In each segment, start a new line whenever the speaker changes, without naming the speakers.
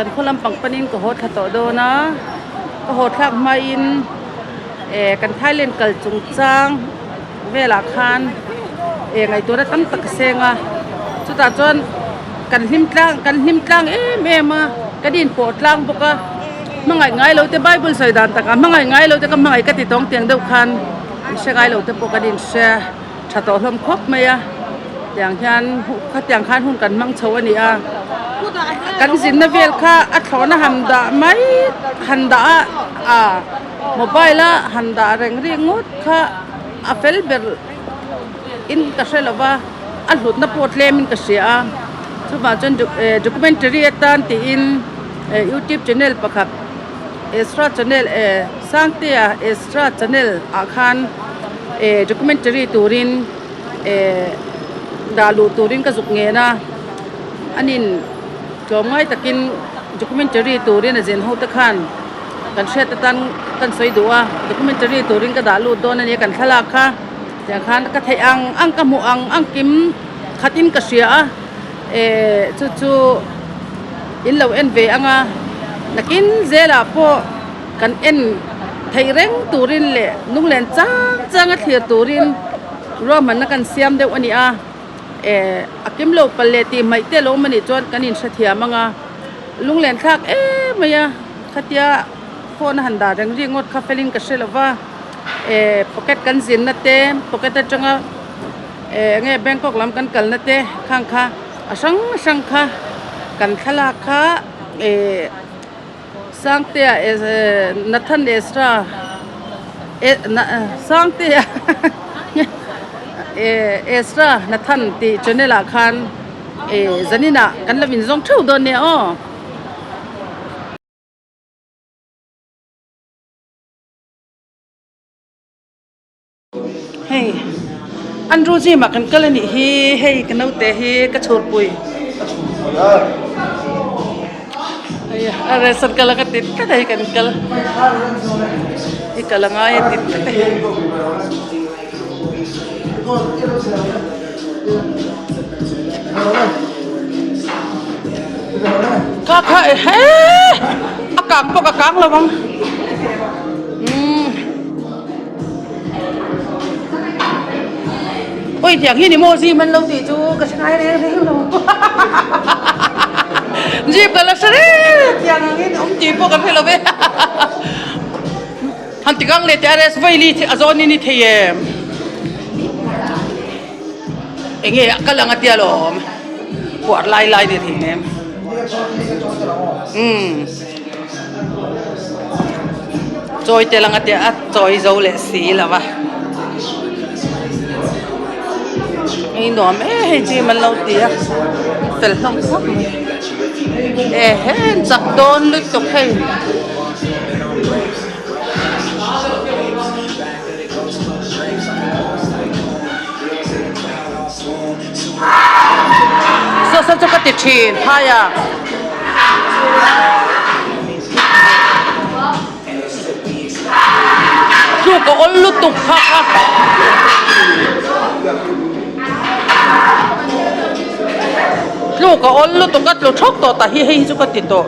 Kan khaw lampang panin ka haw thla tawh dawn a, ka haw thlak hmain eh kan Thailand kal chungchang velah khan eh ngaihtuahna tam tak ka seng a, chutah chuan kan hlim tlang kan hlim tlang em em a, kan inpawh tlang bawk a, hmangaih ngai lo te bible sawi dan takah hmangaih ngai lo te ka hmangaih ka ti tawng tiang deuh khan inhre ngai lo te pawh kan inhre. Tha tawh hlawm khawp mai a, tiang hian khatiang khan hun kan hmang chho a ni a, kan zinna vel kha a thlawhna han dah mai han dah a a mobile a han dah reng ri ngawt kha a fel ber in ka hre lo va, a hlutna pawh tlem in ka hria a, chuvang chuan documentary atan tiin youtube channel pakhat Ezra channel eh Sangtea Ezra channel ah khan. Eh documentary turin eh dah luh turin ka zuk ngen a anin tlawmngai takin documentary turin a zen ho te khan kan hriat atan kan sawi duh a documentary turin ka dah lut dawn ania kan thlalak kha tiang khan ka theih ang ang ka hmuh ang ang kim khatin ka hria a eh chu chu in lo en ve ang a nakin zelah pawh. Kan en theih reng turin leh lunglen chang changa thlir turin ruahmanna kan siam deuh a ni a, eh a kim lo pal leh tih hmaih te lo awm a nih chuan kan inhrethiam ang a, lunglen thlak em mai a, khatia phone a han dah reng ri ngawt kha felin ka hre lo va, eh pocket kan zinna te pocket atanga eh enge Bangkok lam kan kalna te khang kha a hrang hrang kha kan thlalak kha eh. Sangtea Nathan Ezra Sangtea Ezra Nathan tih channel ah khan zanin ah kan lo inzawng theuh dawn nia aw. Hei Andrew gym ah kan kal anih hi hei ka naute hi ka chhurpui hei a restaurant kal a ka ti tlat a hei kan kal i kal a ngai a ti tlat a hei. Kha kha he a kang pawh ka kang lo ang umm. Ui tiang hi ni maw gym an lo tih chu ka hre ngai reng reng lo gym ka la hre reng tiang ang in awm tih pawh ka hre lo ve han ti kang leh teh a res vaili a zawn in i thei em enge a kal ang a tia lawm puar lai lai ni thei em umm. Chawi tel anga tia a chawi zo leh si lo va hei nuam em hei gym an lo ti a fel hlawm khawp mai e hen chak dawn lutuk hei. Saw saw chu ka ti thin phai a. Chu ka awl lutuk kha kha. Tlu ka awl lutuk a tlu thawk tawh ta hi hei hi chu ka ti tawh.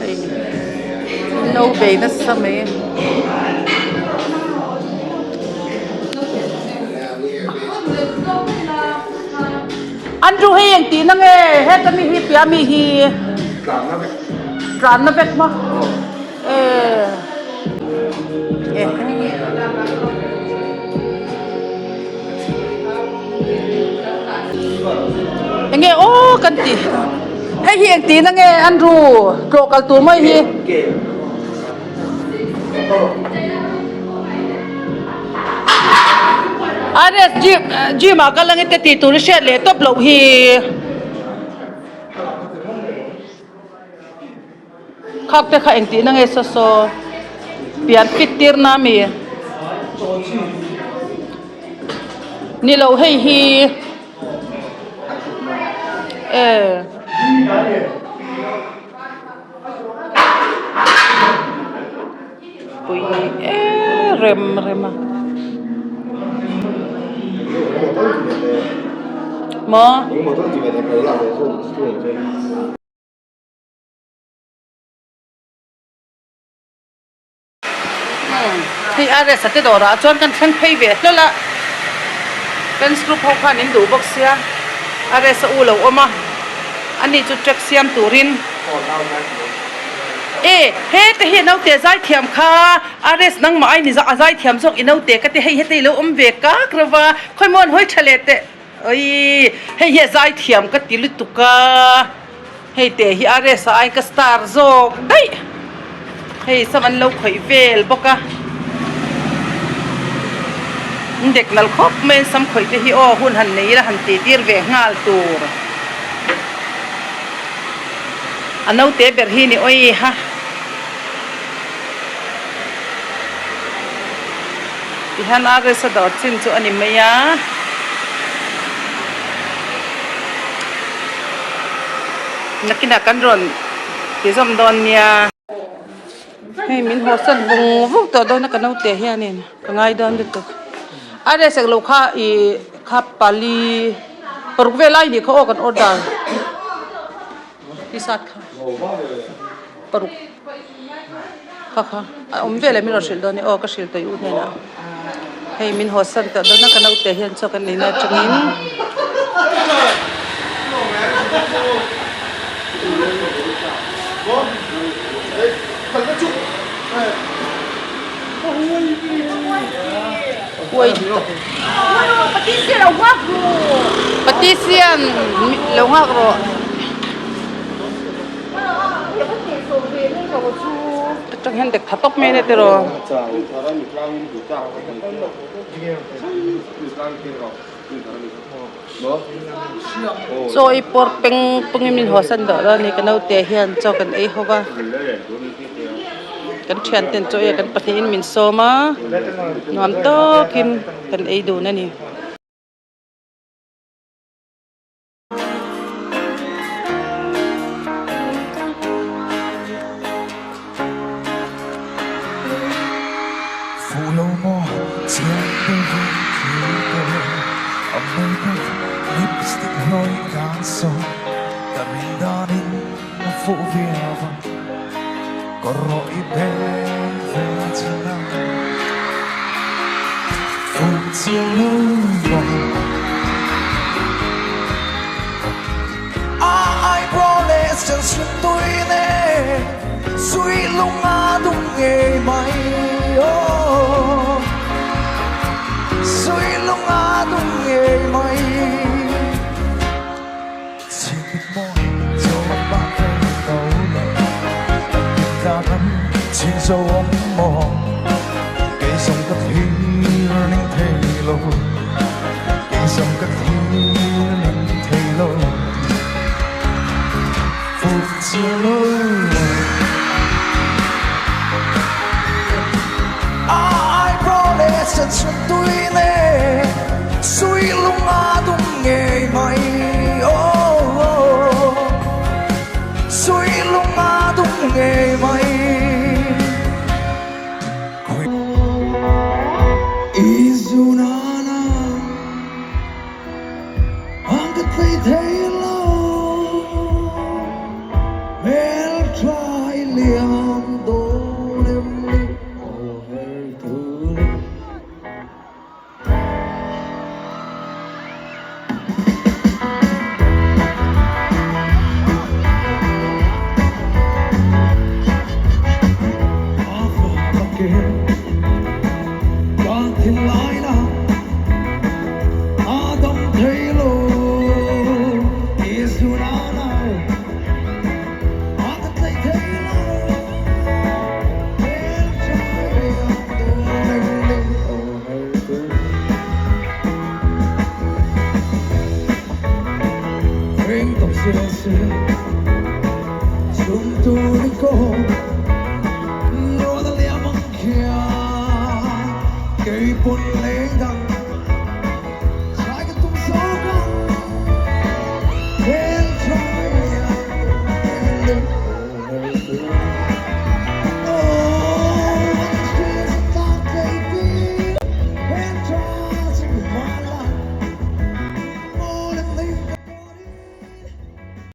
Hei no bei nasa mai. Andrew hei eng tihna nge heta mi hi piah mi hi tlanna vek maw eh eh enge aw kan ti hei hi eng tihna nge Andrew tlawh kal tur mai hi. Rs gym gym ah kal angin te tih tur i hriat leh tawp loh hi. Khak te kha engtihna nge saw saw pian fit tir na ami ni lo hei hi e. Pui e rem rem a. Maw? Hei RS a te dawrah chuan kan thleng phei ve hlawl a, fans group ho khan in duh bawk sia, RS a u lo awm a, ani chu track siam turin e hete hi a naute zaithiam kha RS nangmah ai ni a zaithiam zawk i naute ka ti hei hete i lo awm ve kak reuh va, khawimaw an hawi tha leh teh awii hei hi a zaithiam ka ti lutuk a. Hei te hi RS ah ai ka star zawk daih. Hei sam an lo khawih vel bawk a. An dek nal khawp mai an sam khawih te hi aw hun han nei ila han tih tir ve nghal tur. A naute ber hi ni awi ha. Tihian RS a dawr chin chu a ni mai a. Nakinah kan rawn ti zawm dawn nia. Hei min haw san vung vung tawh dawn a ka naute hianin ka ngai dawn lutuk. A reh sek lo kha ih kha pali paruk vel lai nih kha aw kan order tisat kha paruk kha kha a awm vel e min rawn hrilh dawn nia aw ka hrilh tawh i u hnenah hei min haw san tawh dawn a ka naute hian chaw kan ei na atangin Patisian lo nghak rawh. Atang hian dek tha tawp mai a ni tiraw. Chaw i pawr peng peng in min haw san deuh dawn a ni ka naute hian chaw kan ei ho va kan thian ten chaw ei a kan pahnih in min sawm a nuam tawkin kan ei dun a ni.